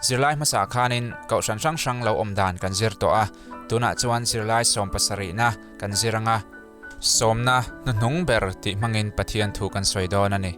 Zirlai hmasa khanin kohhran hrang hrang lo awm dan kan zir tawh a, tunah chuan zirlai sawmpasarihna kan zir anga sawmna hnuhnung ber tih hmangin Pathian thu kan sawi dawn a ni.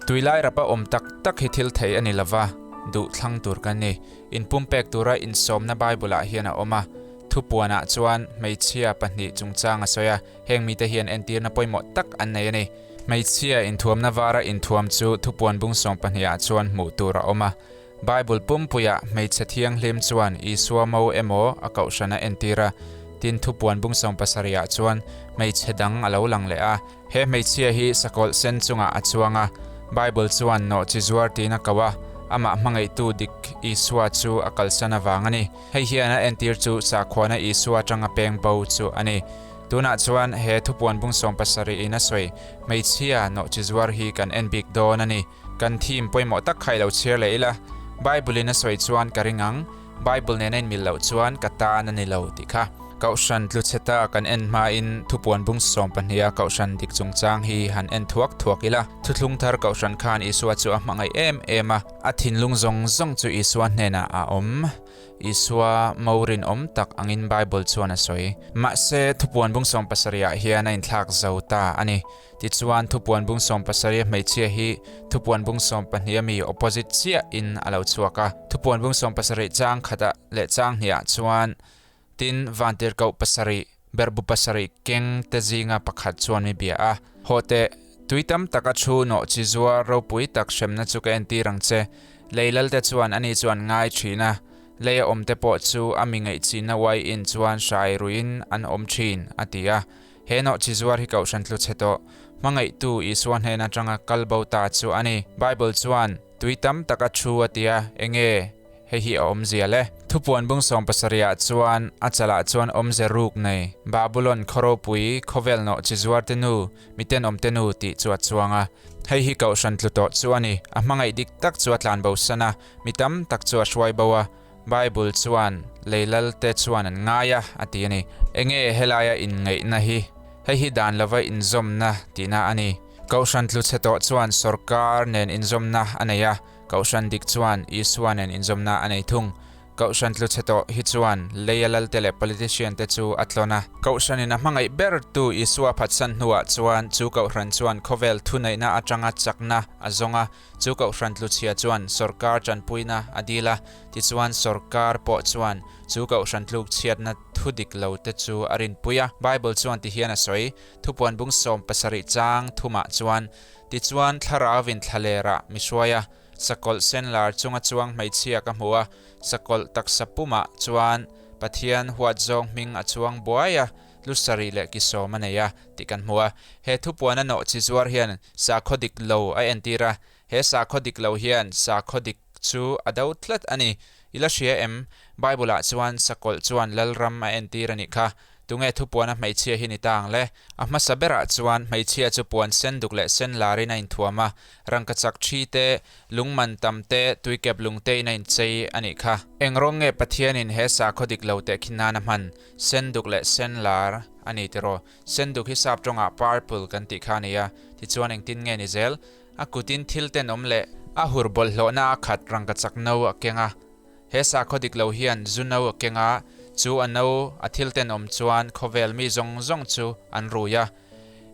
Tuilai rapa awm tak tak hi thil thei a ni lova, duh thlang tur kan ni. Inpumpek tura insawmna Bible-ah hian a awm a, thupuanah chuan hmeichhia pahnih chungchang a sawi a, heng mite hian entirna pawimawh tak an nei a ni. Hmeichhia inthuamna vara inthuam chu thupuan bung sawmpahnih ah chuan hmuh tur a awm a. Bible pumpuiah hmeichhe thianghlim chuan Isua mo emaw a kohhran a entir a, tin thupuan bung sawmpasarih ah chuan hmeichhe dang a lo lang leh a. He hmeichhia hi sakawlh sen chungah a chuang a, Bible chuan nawhchi zuar tiin a ko a, amah hmangaihtu dik Isua chu a kalsan avang a ni. Hei hian a entir chu sakhuana Isua atanga peng bo chu a ni. Tunah chuan he thupuan bung 70 in a sawi hmeichhia nawhchi zuar hi kan en bik dawn a ni. Kan theme pawimawh tak kha i lo chhiar leh ila, Bible in a sawi chuan ka ring ang, Bible nena inmil loh chuan ka tan a ni lo tih kha. Kohhran tluchheta kan en hmain thupuan bung 12 a kohhran dik chungchang hi han en thuak thuak ila. Thuthlung thar kohhran khan Isua chu a hmangaih em em a, a thinlung zawng zawng chu Isua hnenah a awm. Isua mo rinawm tak angin Bible chuan a sawi. Mahse, thupuan bung 70 ah hian a inthlak zo ta a ni. Tichuan, thupuan bung 70 hmeichhia hi thupuan bung 12 ami opposite chiah in a lo chhuak a. Thupuan bung 70 chang khatah leh chang hnih ah chuan tin vantirhkoh pasarih, berhbu pasarih keng te zinga pakhat chuan mi bia a. Haw teh, tui tam taka thu nawh chi zuar ropui tak hremna chu ka entir ang che. Lei lalte chuan ani chuan ngai thin a, lei a awm te pawh chu a mi ngaihchihna uai in chuan hrai ruiin an awm thin, a ti a. He nawh chi zuar hi kohhran tlu chhe tawh, hmangaihtu Isua hnen atanga kal bo ta chu a ni. Bible chuan, Tui tam taka thu a ti a, enge hei hi a awmzia le? Thupuan bung 70 ah chuan a chalah chuan awmze ruk nei, Babulon khaw ropui, khawvel nawh chi zuar te nu, miten awm te nu tih chu a chuang a. Hei hi kohhran tlu tawh chu a ni. A hmangaih dik tak chu a tlan bo san a, mi tam tak chu a hruai bo a. Bible chuan lei lalte chuan an ngai a, a ti a ni. Enge helaia inngaihna hi? Hei hi dan lova inzawmna tihna a ni. Kohhran tlu chhe tawh chuan sorkar nen inzawmna a nei a, kohhran dik chuan Isua nen inzawmna a nei thung. Kohhran tlu chhe tawh hi chuan leia lalte leh politician te chu a tlawn a. Kohhranin a hmangaih ber tu Isua phatsan hnuah chuan chu kohhran chuan khawvel thuneihna atanga chakna a zawng a, Chu kohhran tluchhia chuan sorkar tanpuina a dil a, tichuan sorkar pawh chuan chu kohhran tlukchhiatna thu dik lo te chu a rinpui a. Bible chuan ti hian a sawi, Thupuan bung 70 chang thumah chuan, Tichuan thlarauin thlalerah mi hruai a, sakawlh senlar chunga chuang hmeichhia ka hmu a, sakawlh taksa pumah chuan Pathian huat zawng hming a chuang buai a, lu sarih leh ki sawm a nei a tih kan hmu a. He thupuan a nawh chi zuar hian sakhaw dik lo a entir a, he sakhaw dik lo hian sakhaw dik chu a do tlat a ni. I la hria em? Bible ah chuan sakawlh chuan Lalram a entir a nih kha. Tunge thupuan a hmeichhia hi ni ta ang le? A hmasa berah chuan hmeichhia chu puan sen duk leh sen larin a inthuam a, rangkachak thi te, lungman tam te, tuikep lung te in a inchei a nih kha. Eng rawng nge Pathianin he sakhaw dik lo tehkhin nan a hman? Senduk leh senlar a ni tiraw? Senduk hi sap tawngah purple kan tih kha a ni a, tichuan engtin nge ni zel? A kutin thil tenawm leh a hur bawlhhlawhna a khat rangkachak no a keng a. He sakhaw dik lo hian zu no a keng a, chu a no a thil tenawm chuan khawvel mi zawng zawng chu an rui a.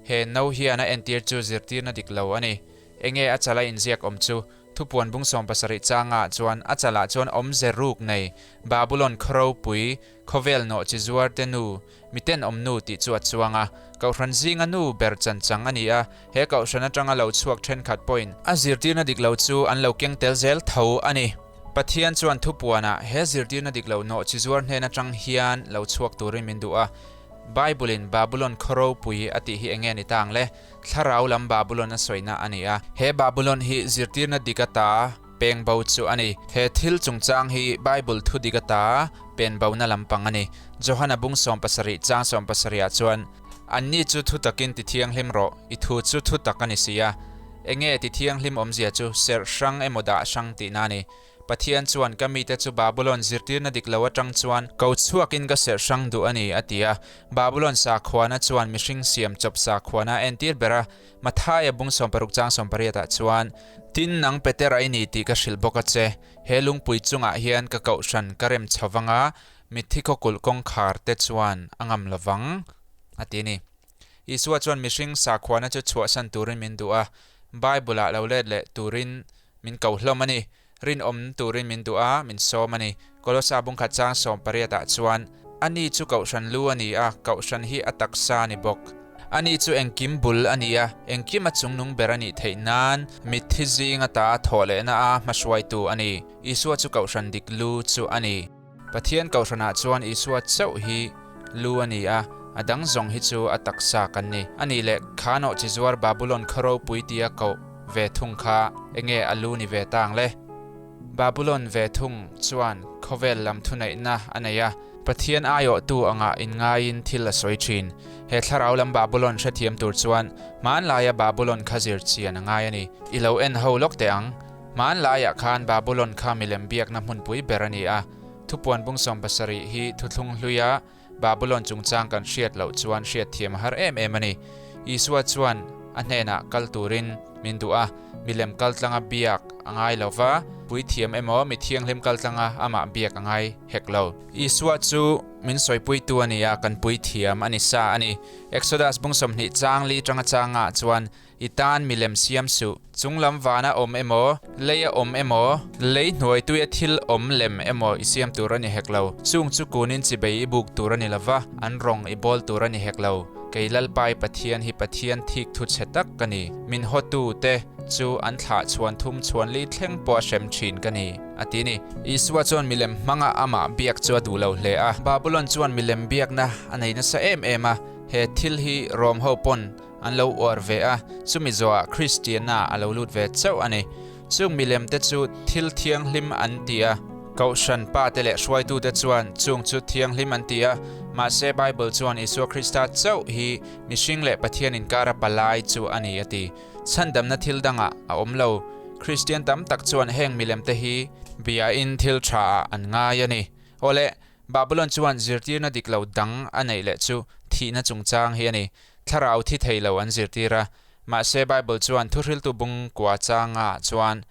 He no hian a entir chu zirtirna dik lo a ni. Enge a chala inziak awm chu? Thupuan bung 70 changah chuan a chalah chuan awmze ruk nei Babulon khaw ropui Khawvel nawh chi zuar te nu, mi tenawm nu tih chu a chuang a, Kohhran zinga nu ber chan chang a ni a, he Kohhran atanga lo chhuak thenkhat pawhin a zirtirna dik lo chu an lo keng tel zel tho a ni. Pathian chuan thupuanah he zirtirna dik lo nawh chi zuar hnen atang hian lo chhuak turin min duh a. Bible in Babulon khaw ropui a tih hi enge ni tang le? Thlarau lam Babulon a sawina a ni a. He Babulon hi zirtirna dik ata peng bo chu a ni. He thil chungchang hi Bible thu dik ata pen bona lampang a ni. Johana bung 70 chang 70 ah chuan, Anni chu thu takin ti thianghlim rawh, i thu chu thu tak a ni si a. Enge ti thianghlim awmzia chu serh hrang emaw dah hrang tihna a ni. Pathian chuan ka mite chu Babulon zirtirna dik lo atang chuan ko chhuakin ka serh hrang duh a ni, a ti a. Babulon sakhuana chuan mihring siam chawp sakhuana a entir ber a, Mathaia bung 60 chang 18 ah chuan, Tin, nang Petera i ni tih ka hrilh bawk a che, he lungpui chungah hian ka kohhran ka rem chho vang a, mitthi khawkulh kawngkhar te chuan a ngam lo vang, a ti a ni. Isua chuan mihring sakhuana chu chhuahsan turin min duh a, Bible-ah lo let leh turin min ko hlawm a ni. Rinawm turin min duh a, min sawm a ni. Kolosa bungkhat chang 18 ah chuan, Ani chu Kohhran lu a ni a, Kohhran hi a taksa a ni bawk. Ani chu engkim bul a ni a, engkim a chungnung ber a nih theih nan mitthi zing ata a thawh lehna a hmahruaitu a ni. Isua chu Kohhran dik lu chu a ni. Pathian Kohhranah chuan Isua chauh hi lu a ni a, a dang zawng hi chu a taksa kan ni. A nih leh kha nawh chi zuar Babulon khaw ropui tia koh ve thung kha enge a lu ni ve tang le? Babulon ve thung chuan khawvel lam thuneihna a nei a, Pathian aiawhtu anga inngaiin thil a sawi thin. He thlarau lam Babulon hrethiam tur chuan hmanlaia Babulon kha zir chian a ngai a ni. I lo en ho lawk teh ang. Hmanlaiah khan Babulon kha milem biakna hmunpui ber a ni a, thupuan bung 70 hi thuthlung hluia Babulon chungchang kan hriat loh chuan hriatthiam a har em em a ni. Isua chuan a hnenah kal turin min duh a, milem kaltlanga biak a ngai lo va, puithiam emaw mi thianghlim kaltlanga amah biak a ngai hek lo. Isua chu min sawipuitu a ni a, kan puithiam a ni sa a ni. Exodus bung 20 chang li tanga changah chuan I tan milem siam suh. Chunglam vana awm emaw, leia awm emaw, lei hnuaituia thil awm lem emaw i siam tur a ni hek lo. Chung chu kunin chibei i buk tur a ni lova, an rawng i bawl tur a ni hek lo. Kei Lalpai Pathian hi Pathian thik thu chhe tak ka ni. Min hawtu te chu an thlah chhuan thum chhuan li thleng pawh a hrem thin ka ni, a ti ni. Isua chuan milem hmanga amah biak chu a duh lo hle a. Babulon chuan milem biakna a nei nasa em em a, he thil hi Rom ho pawn An lo uar ve a, chumi zawhah Kristianna a lo lut ve chauh a ni. Chung milem te chu thil thianghlim an ti a, Kohhran pa te leh hruaitute chuan chung chu thianghlim an ti a, mahse Bible chuan Isua Krista chauh hi mihring leh Pathian inkara palai chu a ni a ti. Chhandamna thil dangah a awm lo. Kristian tam tak chuan heng milem te hi biain thil tha ah an ngai a ni. Awle, Babylon chuan zirtirna dik lo dang a neih leh chu thihna chungchang hi a ni. Thlarau thi thei lo an zirtir a, mahse Bible chuan thuhriltu bung kua changa chuan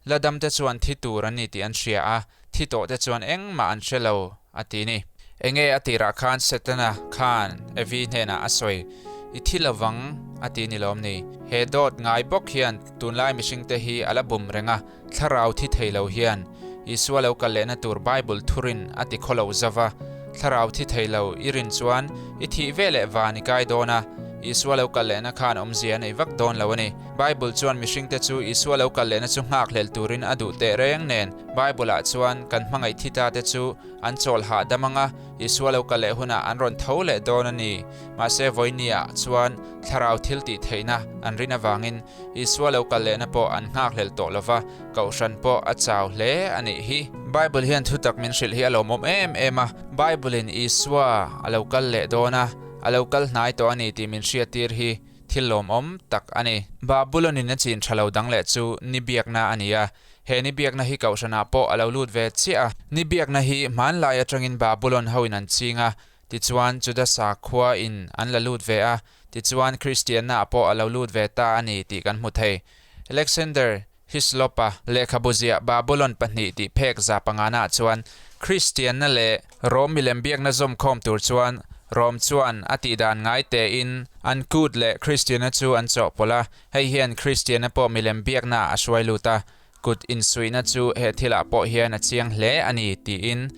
la damte chuan thi tur an ni tih an hria a, thi tawhte chuan engmah an hre lo a ti ni. Enge a tirah khan Setana khan Evi hnenah a sawi, I thi lovang a ti ni lawm ni? He dawt ngai bawk hian tunlai mihringte hi a la bum reng a, thlarau thi thei lo hian Isua lo kal lehna tur Bible thurin a ti khawlo zova, thlarau thi thei lo i rin chuan i thih ve leh van i kai dawn a, Isua lo kal lehna khan awmzia a nei vak dawn lo a ni. Bible chuan mihringte chu Isua lo kal lehna chu nghakhlel turin a duh teh reng nen, Bible-ah chuan kan hmangaih thi ta te chu an chawl hahdam ang a, Isua lo kal leh hunah an rawn tho leh dawn a ni. Mahse vawinia chuan thlarau thil tih theihna an rin avangin Isua lo kal lehna pawh an nghakhlel tawh lo va, Kohhran pawh a chau hle a nih hi. Bible hian thutak min hrilh hi a lawmawm em em a, Bible-in Isua a lo kal leh dawn a, a lo kal hnai tawh a ni tih min hriattir hi thil lawmawm tak a ni. Babulon-in a chin tha lo dang leh chu ni biakna a ni a, he ni biakna hi Kohhranah pawh a lo lut ve chiah a. Ni biakna hi hmanlai atangin Babulon hoin an ching a, tichuan Juda sakhua in an la lut ve a, tichuan Kristianna pawh a lo lut ve ta a ni tih kan hmu thei. Alexander Hislop-a lehkhabu ziah Babulon pahnih tih phek za pangana chuan Kristianna leh Rom milem biakna zawmkhawm tur chuan Rom chuan a tihdan ngai tein an kut leh Kristianna chu an chawhpawlh a, hei hian Kristianna pawh milem biakna a hruai lut a, Kut insuihna chu he thilah pawh hian a chiang hle a ni, tiin.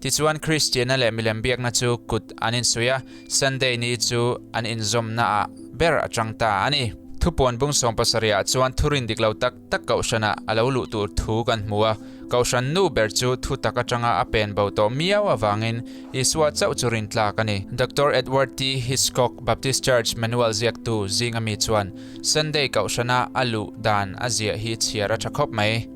Tichuan Kristianna leh milem biakna chu kut an insuih a, Sunday ni chu an inzawmnaah ber a chang ta a ni. Thupuan bung 70 ah chuan thurin dik lo tak tak kohhranah a lo luh tur thu kan hmu a, kohhran nu ber chu thu tak atanga a pen bo tawh miau avangin Isua chauh chu rintlak a ni. Doctor Edward T. Hitchcock, Baptist Church Manual ziaktu zinga mi chuan, Sunday kohhrana a luh dan a ziah hi chhiar a tha khawp mai.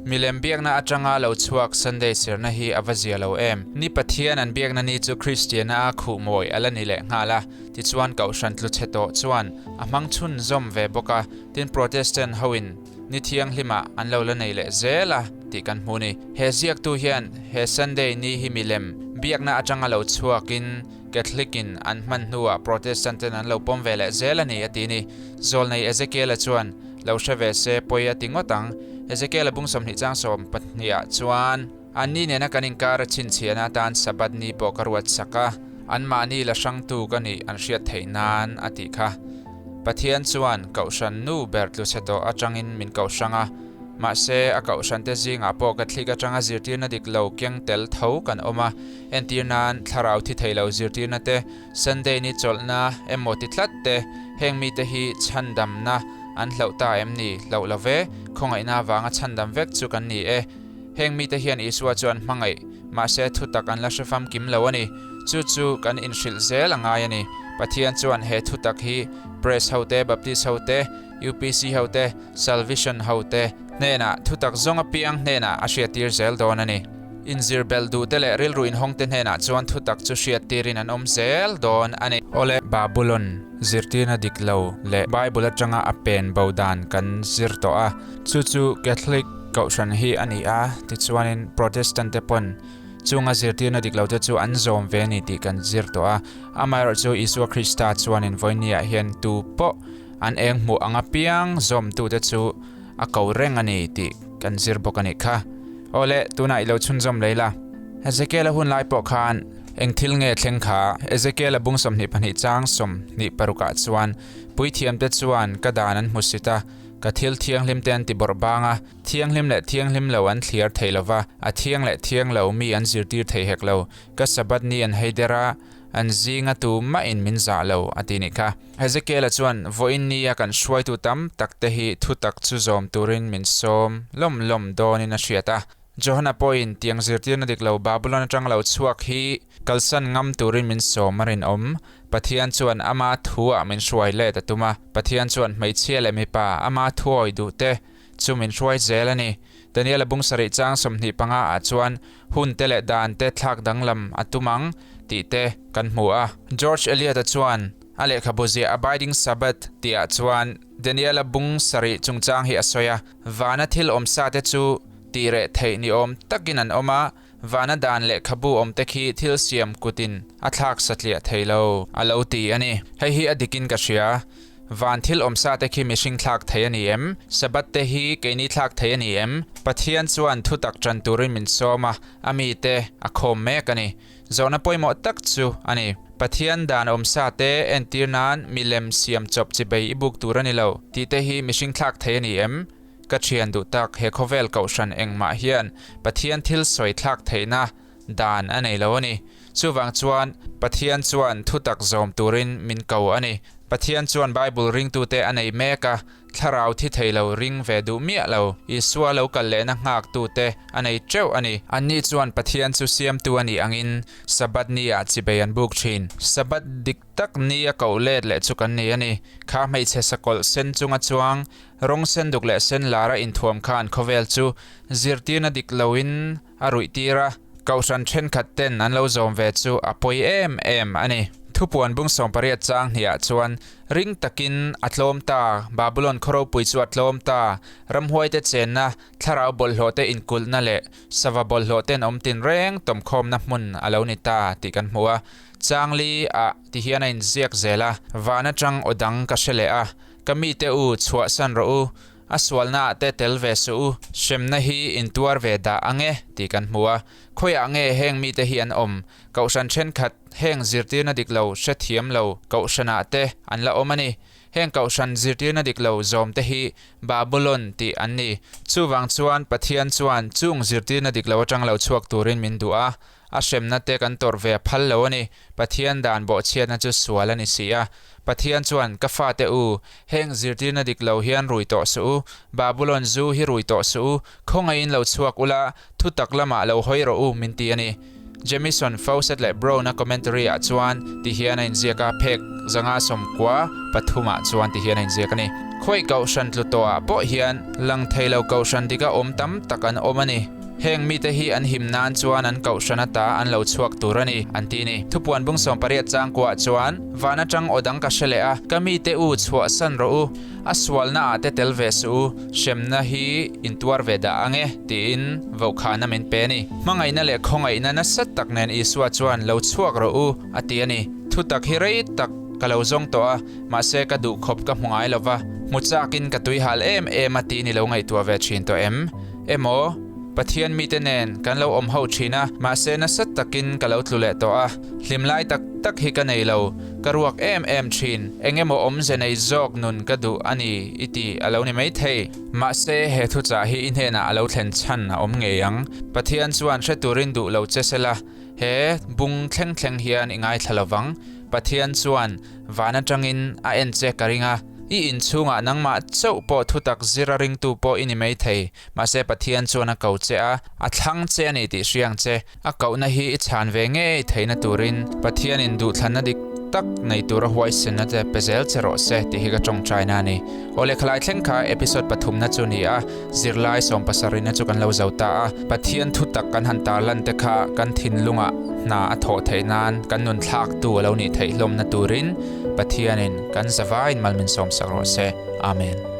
Milem biakna atanga lo chhuak Sunday serna hi a va zia lo em? Ni Pathian an biakna ni chu Kristiana a khuh mawi a la ni leh nghal a, tichuan kohhran tlu chhe tawh chuan a hmang chhunzawm ve bawk a, tin Protestant hoin ni thianghlimah an lo la nei leh zel a. tih kan hmu ni. He ziaktu hian he Sunday ni hi milem biakna atanga lo chhuakin Catholic-in an hman hnuah Protestant-ten an lo pawm ve leh zel a ni, a ti ni. Zawlnei Ezekiel-a chuan lo hre ve se pawi a ti ngawt ang. Ezekiel-a bung 20 chang sawmpahnih-ah chuan, Anni nena kan inkar a chhinchhiahna atan Sabbath ni pawh ka ruat sak a, anmahni la hrangtu ka nih an hriat theih nan, a tih kha. Pathian chuan Kohhran nu ber tluchhe tawh atangin min koh hrang a, mahse a Kohhrante zingah pawh Catholic atanga zirtirna dik lo keng tel tho kan awm a, entir nan thlarau thi thei lo zirtirna te, Sunday ni chawlhna emaw ti tlat te, heng mite hi chhandamna an hlauh ta em ni? Hlauh lo ve, khawngaihna avanga chhandam vek chu kan ni e. Heng mite hian Isua chu an hmangaih, mahse thutak an la hre famkim lo a ni. Chu chu kan inhrilh zel a ngai a ni. Pathian chuan he thutak hi Press hote, Baptist hote, UPC hote, Salvision hote hnenah thutak zawng apiang hnenah a hriattir zel dawn a ni. Inzir belh duhte leh rilru inhawngte hnenah chuan thutak chu hriattirin an awm zel dawn a ni. Awle, Babulon zirtirna dik lo leh Bible atanga a pen bo dan kan zir tawh a, chu chu Catholic Kohhran hi a ni a, tichuanin Protestant te pawn chunga zirtirna dik lo te chu an zawm ve a ni tih kan zir tawh a. Amaherawhchu Isua Krista chuanin vawinia hian tu pawh an eng hmuh ang apiang zawmtute chu a ko reng a ni tih kan zir bawk a nih kha. Awle, tunah i lo chhunzawm lei la. Ezekiel-a hun lai pawh khan eng thil nge thleng kha? Ezekiel-a bung 22 chang 26 ah chuan puithiamte chuan ka dan an hmusit a, Ka thil thianghlim te an ti bawrh bang a, thianghlim leh thianghlim lo an thliar thei lo va, a thiang leh thiang lo mi an zirtir thei hek lo. Ka Sabbath ni an hei der a, an zinga tu mahin min zah lo, a ti nih kha. Hezekiel-a chuan, Vawiin nia kan hruaitu tam tak te hi thutak chu zawm turin min sawm lawm lawm dawnin a hriat a. Johana pawhin tiang zirtirna dik lo Babylon atang lo chhuak hi kalsan ngam turin min sawm a rinawm. Pathian chuan ama thuah min hruai let a tum a, Pathian chuan hmeichhia leh mipa ama thuawi duhte chu min hruai zel a ni. Daniel-a bung sarih chang 25 ah chuan hun te leh dan te thlak danglam a tum ang tih te kan hmu a. George Eliot-a chuan a lehkhabu ziah Abiding Sabbath tihah chuan Daniel-a bung sarih chungchang hi a sawi a, Vana thil awmsa te chu tih reh theih ni awm takin an awm a, vana dan lehkhabu awm te khi thil siam kutin a thlak satliah thei lo a lo ti a ni. Hei hi a dikin ka hria. Van thil awmsa te khi mihring thlak thei a ni em? Sabbath te hi keini thlak thei a ni em? Pathian chuan thutak tan turin min sawm a, a mite a khawm mek a ni. Zawhna pawimawh tak chu a ni. Pathian dan awmsa te entir nan milem siam chawp chibei i buk tur a ni lo tih te hi mihring thlak thei a ni em? Ka thian duh tak he khawvel kohhran engmah hian Pathian thil sawi thlak theihna dan a nei lo a ni. Chuvang chuan Pathian chuan thutak zawm turin min ko a ni. Pathian chuan Bible ringtute a nei mek a, Thlarau thi thei lo ring ve duh miah lo, Isua lo kal lehna nghaktute a nei teuh a ni. Anni chuan Pathian chu siamtu a nih angin Sabbath ni ah chibei an buk thin. Sabbath dik tak ni a koh let leh chu kan ni a ni. Kha hmeichhe sakawlh sen chunga chuang, rawng sen duk leh sen lara inthuam khan khawvel chu zirtirna dik loin a ruih tir a, kohhran thenkhat ten an lo zawm ve chu a pawi em em a ni. Thupuan bung 18 chang hniah chuan ring takin a tlawm ta, Babulon khaw ropui chu a tlawm ta, ramhuaite chenna, thlarau bawlhhlawhte inkulhna leh sava bawlhhlawhten awm tinreng tawmkhawmna hmun a lo ni ta tih kan hmu a. Chang li ah ti hian a inziak zel a, van atang aw dang ka hre leh a, ka mite u chhuahsan rawh u, A sualnaah te tel ve suh u, hremna hi in tuar ve dah ang e, tih kan hmu a. Khawiah nge heng mite hi an awm? Kohhran thenkhat heng zirtirna dik lo hrethiam lo kohhranah te an la awm a ni. Heng kohhran zirtirna dik lo zawm te hi Babulon tih an ni. Chuvang chuan Pathian chuan chung zirtirna dik lo atang lo chhuak turin min duh a, A hremna te kan tawrh ve a phal lo a ni. Pathian dan bawhchhiatna chu sual a ni si a. Pathian chuan, Ka fate u, heng zirtirna dik lo hian rui tawh suh u. Babulon zu hi rui tawh suh u. Khawngaihin lo chhuak ula, thutak lamah lo hawi rawh u, min ti a ni. Jamieson, Fawcett leh Brown-a commentary-ah chuan ti hian a inziak a, phek zanga sawmkua pathumah chuan ti hian a inziak a ni. Khawi kohhran tlu tawhah pawh hian lang thei lo kohhran dika awm tam tak an awm a ni. Heng mite hi an him nan chuan an kohhran ata an lo chhuak tur a ni, an ti ni. Thupuan bung 18 chang kuah chuan, Van atang aw dang ka hre leh a, ka mite u chhuahsan rawh u, a sualna ah te tel ve suh u, hremna hi in tuar ve dah ang e, tiin vohkhana min pe a ni. Hmangaihna leh khawngaihna nasa tak nen Isua chuan lo chhuak rawh u, a ti a ni. Thutak hi rei tak ka lo zawng tawh a, mahse ka duh khawp ka hmu ngai lo va, hmu chakin ka tui hal em em a ti ni lo ngaihtuah ve thin tawh em? Emaw, Pathian mite nen kan lo awm ho thin a, mahse nasa takin ka lo tlu leh tawh a, hlim lai tak tak hi ka nei lo, ka ruak em em thin, eng emaw awmze nei zawk nun ka duh a ni i ti a lo ni maithei. Mahse he thuchah hi i hnenah a lo thlen chhan a awm ngei ang. Pathian chuan hre turin duh lo che sela, he bung thleng thleng hian i ngaithla lovang. Pathian chuan van atangin a en che ka ring a, i inchhungah nangmah chauh pawh thutak zir a ringtu pawh i ni maithei. Mahse Pathian chuan a ko che a, a thlang che a ni tih hriang che. A kohna hi i chhan ve ngei theihna turin Pathianin duhthlanna dik tak nei tura huaisenna te pe zel che rawh se tih hi ka tawngtaina a ni. Aw lehkhalai thleng kha episode pathumna chu ni a, zirlai sawmpasarihna chu kan lo zo ta a. Pathian thutak kan han tarlan te kha kan thinlungah hna a thawh theih nan kan nun thlaktu a lo nih theih hlawmna turin Pathianin kan zavaiin mal min sawmsak rawh se. Amen.